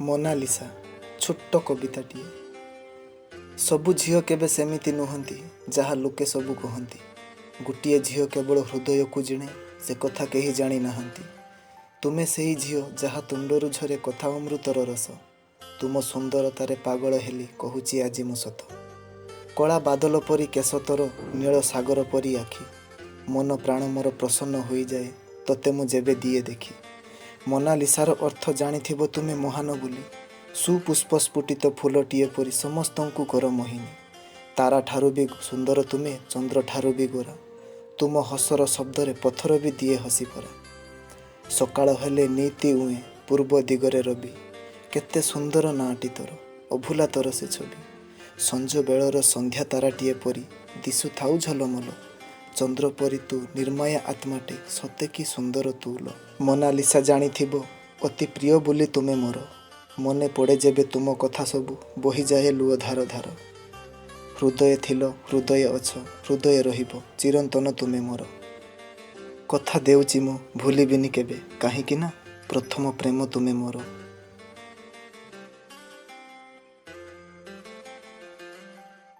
ମୋନାଲିସା ଛୋଟ କବିତାଟିଏ। ସବୁ ଝିଅ କେବେ ସେମିତି ନୁହନ୍ତି, ଯାହା ଲୋକେ ସବୁ କହନ୍ତି। ଗୋଟିଏ ଝିଅ କେବଳ ହୃଦୟକୁ ଜିଣେ, ସେ କଥା କେହି ଜାଣି ନାହାନ୍ତି। ତୁମେ ସେହି ଝିଅ ଯାହା ତୁଣ୍ଡରୁ ଝରେ କଥା ଅମୃତର ରସ। ତୁମ ସୁନ୍ଦରତାରେ ପାଗଳ ହେଲି, କହୁଛି ଆଜି ମୁଁ ସତ। କଳା ବାଦଲ ପରି କେଶ ତୋର, ନୀଳ ସାଗର ପରି ଆଖି। ମନ ପ୍ରାଣ ମୋର ପ୍ରସନ୍ନ ହୋଇଯାଏ ତୋତେ ମୁଁ ଯେବେ ଦିଏ ଦେଖି। ମୋନାଲିସାର ଅର୍ଥ ଜାଣିଥିବ ତୁମେ ମହାନ ବୋଲି। ସୁପୁଷ୍ପ ସ୍ଫୁଟିତ ଫୁଲଟିଏ ପରି ସମସ୍ତଙ୍କୁ କର ମୋହିନୀ। ତାରାଠାରୁ ବି ସୁନ୍ଦର ତୁମେ, ଚନ୍ଦ୍ରଠାରୁ ବି ଗୋରା। ତୁମ ହସର ଶବ୍ଦରେ ପଥର ବି ଦିଏ ହସି ପରା। ସକାଳ ହେଲେ ନିତି ଉଏଁ ପୂର୍ବ ଦିଗରେ ରବି। କେତେ ସୁନ୍ଦର ନାଁଟି ତୋର, ଅଭୁଲା ତୋର ସେ ଛବି। ସଞ୍ଜ ବେଳର ସନ୍ଧ୍ୟା ତାରାଟିଏ ପରି ଦିଶୁଥାଉ ଝଲମଲ। ଚନ୍ଦ୍ର ପରି ତୁ ନିର୍ମାୟା ଆତ୍ମାଟେ, ସତେ କି ସୁନ୍ଦର ତୁ ଲୋ। ମୋନାଲିସା ଜାଣିଥିବ ଅତି ପ୍ରିୟ ବୋଲି ତୁମେ ମୋର। ମନେ ପଡ଼େ ଯେବେ ତୁମ କଥା ସବୁ, ବହିଯାଏ ଲୁହ ଧାର ଧାର। ହୃଦୟେ ଥିଲ, ହୃଦୟେ ଅଛ, ହୃଦୟେ ରହିବ ଚିରନ୍ତନ ତୁମେ ମୋର। କଥା ଦେଉଛି ମୁଁ ଭୁଲିବିନି କେବେ, କାହିଁକି ନା ପ୍ରଥମ ପ୍ରେମ ତୁମେ ମୋର।